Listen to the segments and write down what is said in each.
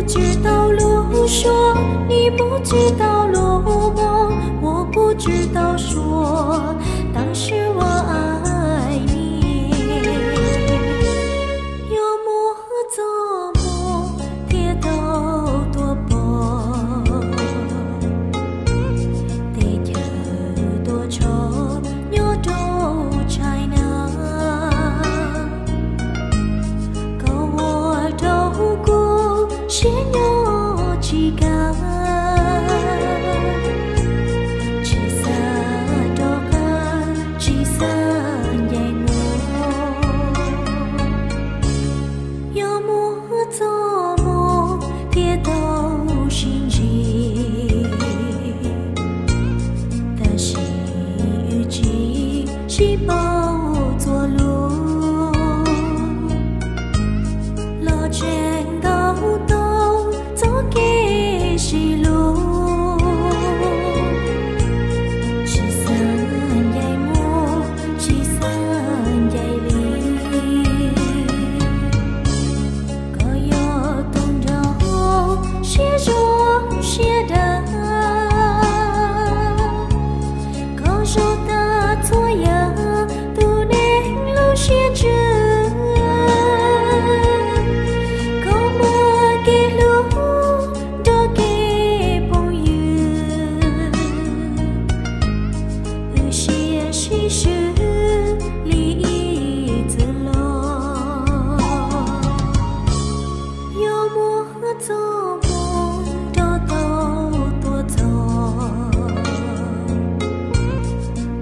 知道路说，你不知道路摸，我不知道说，但是我爱你。Yuav muaj txoj hmoo thiaj tau tuaj pom tej chaw tuaj tshov nyob rau China. Koj ua rau kuv siab nyob tsis kaj, tsis xav rov qab, tsis xav ncaim mus. Yuav muaj txoj hmoo thiaj tau sib ntsib, tab sis wb tsis sib paub txhua lus, los tseem ntaus tau txoj kev sib hlub. Tsis xav ncaim mus, tsis xav ncaim li. Koj yog tus nrog siab zoo siab dav, koj zoo tag txhua yam, tus neeg lub siab ntsws. Koj muaj kev hlub nrog kev phooj ywg, wb siab sib swb li ib txwm los. Yuav muaj txoj hmoo nrog tau tuaj txog,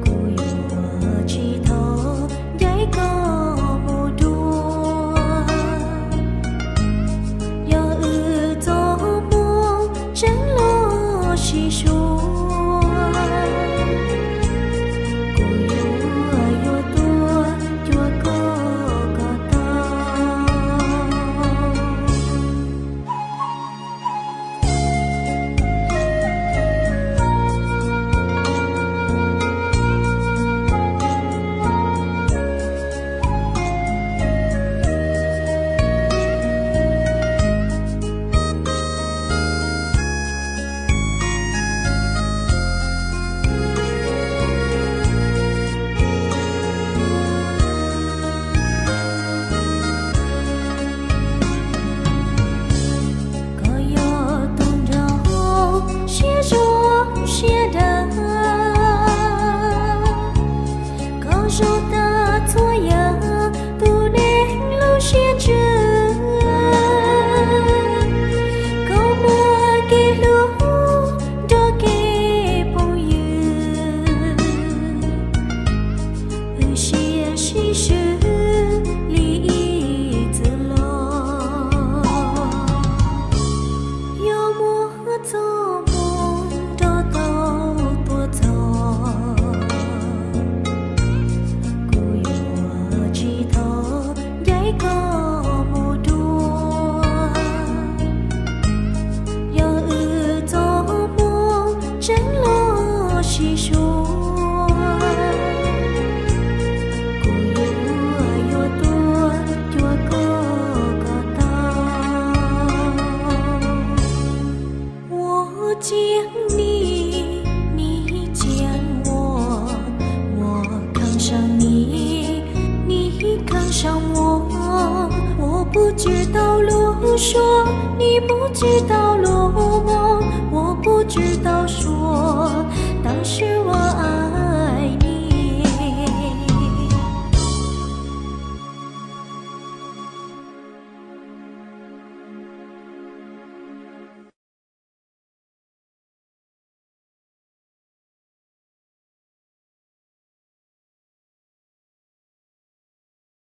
kuv yuav tsis thov ncaim koj mus dua. Yog wb txoj hmoo tseem los sib suav, kuv yuav yuav tuaj cuag koj kom tau. Koj yog tus nrog siab zoo siab dav, koj zoo tag txhua yam, tus neeg lub siab ntsws. Koj muaj kev hlub nrog kev phooj ywg, wb siab sib swb li ib txwm los. Yuav muaj txoj hmoo nrog tau tuaj txog, kuv yuav tsis thov ncaim koj mus dua. Yog wb txoj hmoo tseem los sib suav, kuv yuav yuav tuaj cuag koj kom tau. 我敬你，你敬我，我看上你，你看上我。我不知道路说，你不知道路摸，我不知道说，但是我爱